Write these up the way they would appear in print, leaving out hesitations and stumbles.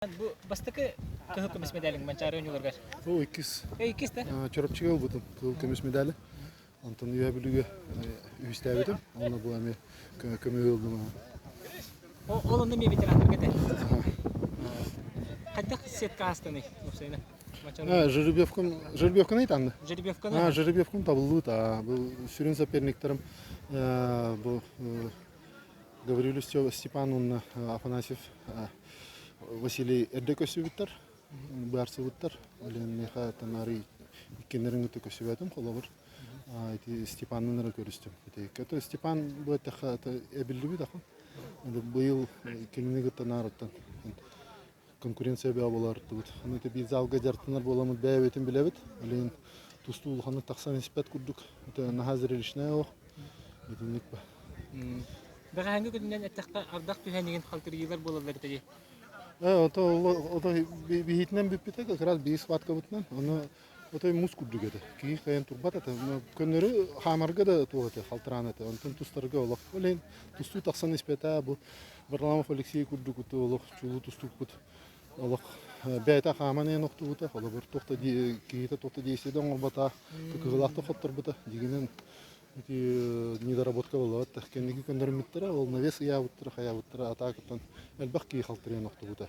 Бу бастакы кыһыл көмүс медалиҥ Манчаары оонньууларыгар. Ол иккис. Иккис да? Чурапчыга ылбытым кыһыл көмүс медали. Онтон Үөһэ Бүлүүгэ үһүстээбитим. Онно бу эмиэ көмүһү ыллым. Ол онно эмиэ ветераннарга этэ. Хайдах сетка аастаный уопсайынан? Жеребьевкам, жеребьевканы айтанды? Жеребьевканы? Жеребьевкам табыллыбыт. Бу сүрүн соперниктарым бу Гаврилий Степан уонна Афанасьев Василий эрдэ көстүбүттэр, быһаарсыбыттар. Олен миэхэ танаарый иккиннэрин кытта көстүбэтим холобур. Ити Степаннын эрэ көрүстүм. Ити Степан бу эттэххэ эбиллибит ахан. Быйыл кинини кытта наарыттан конкуренция бөҕө буолар Аны ити биир залга дьарыктанар буоламмыт бэйэбитин билэбит. Илин тустуу улаханнык тахсан испэт курдук. Это наһаа зрелищное олох. Итинник ба. Бэҕэһээҥҥи күнүнэн эттэххэ, ардах түһэн игин халтырыйыылар буолаллар этэ дии. Ото ото биһитинэн бүппүтэ как раз биир схваткабытынан. Ону отой муус курдук этэ. Киһи кыайан турбат этэ. Көннөрү хаамарга да туох этэ, халтыраан этэ. Онтон тустарга олох. Ол иһин тустуу тахсан испэтэ. Бу Варламов Алексей курдук олох чулуу тустукпут олох бэйэтэ хааман иһэн охтубута, холобур туох да киһитэ туох да действие да оҥорбото, кыһылаахтык хотторбута. Дьиҥинэн ити недоработка буоллаҕа кэнники көннөрүммүттэрэ, ол навес ыйаабыттара, хайаабыттара, атаакыттан элбэх киһи халтырыйан охтубута.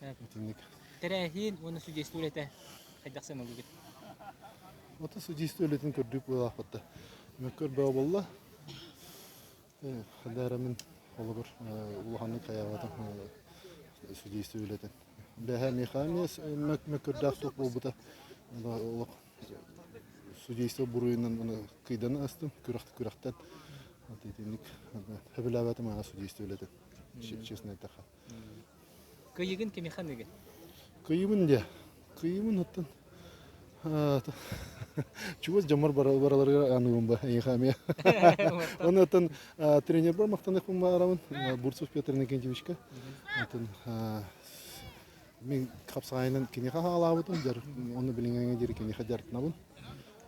Итинник. Тэрээһин уонна судейство үлэтэ хайдах сыаналыыгыт? Ото судейство үлэтин көрдүк буолаахпытта. Мөккөр бөҕө буолла. Хайда мин холобур улаханнык хайаабатым судейство үлэтин. Бэһэ миэхэ эмиэ мөккүрдээх суох буолбута. Олох судейство буруйунан кыйданы астым күрэх күрэхтэн. Итинник сөбүлээбэтим аҕа судейство үлэтин, честно эттэххэ. Кыйыгын кимиэхэ аныыгын? Кыйыбын диэ. Кыйыбын оттон чугас дьоммор бараларыгар аныыбын ба эйиэхэ эмиэ. Оны оттон тренербар махтаныахпын баарабын Бурцев Петр Иннокентьевичка. Оттон мин хапсаҕайынан киниэхэ хаалаабытым, оны билиҥҥэ диэри киниэхэ дьарыктанабын.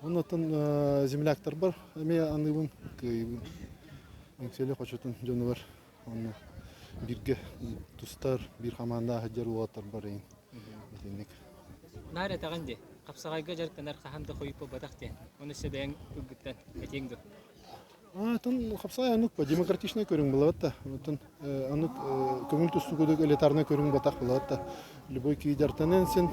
Онно оттон земляктарбар эмиэ аныыбын, кыайыбын. Эҥсиэли хочотун дьонугар Онно бииргэ тустар, биир хамаандаах сылдьар уолаттар барыйын. Итинник. Наар этэҕин дии, хапсаҕайга дьарыктанар хаһан да хойут буолбатах диэн. Ону өссө бэйэҥ тылгыттан этиэҥ дуо? Атын хапсаҕай оннук демократичнай көрүҥ буолабат да. Оттон оннук көҥүл тустуу курдук элитарнай көрүҥ батах буолабат да. Любой киһи дьарыктаныан син.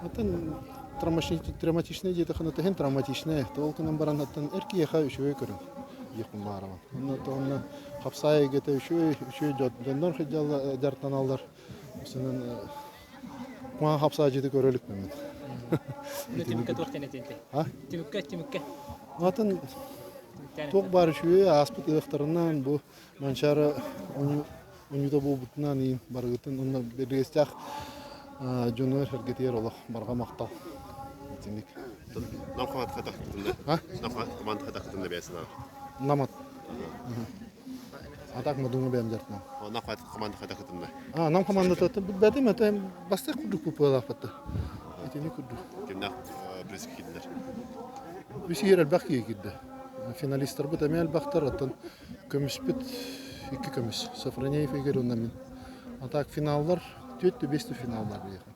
Оттон травматичнай диэтэххинэ иһин травматичнай. Ол гынан баран оттон эр киһиэхэ үчүгэй көрүҥ диэхпин баҕарабын. Онно онно хапсаай эйгэтэ үчүгэй, үчүгэй дьоннор дьарыктаналлар. Үсүнэн куһаҕан хапсаайдьыты көрө иликпин мин. Түмүккэ туох диэн этиэнтэй? Түмүккэ, түмүккэ. Атын туох баар үчүгэй ааспыт ыһыахтарынан бу Манчаары Онньута буолбутунан иин барыгытын уонна бэргэстээх дьонугар сэргэтигэр олох барҕа махтал. Итинник. Нам хамаат хатахтытында. А? Нам хамаат хатахтытында бэйэсин Намат. А так модуҥа бэйэм дьартынан. Нам команда хатахтытында. А, нам командата билбэтим, это бастык курдук пупылаахпатта. Итини курдук. Кимнээх пресс киирдилэр? Үс иһэр элбэх киһи киирдэ. Финалистарбыт эмиэ элбэхтэр, оттон Көмүспүт икки көмүс. Софронеев Игорь уонна мин. А так финаллар, түөрт да биэс да финаллар биһиэхэ.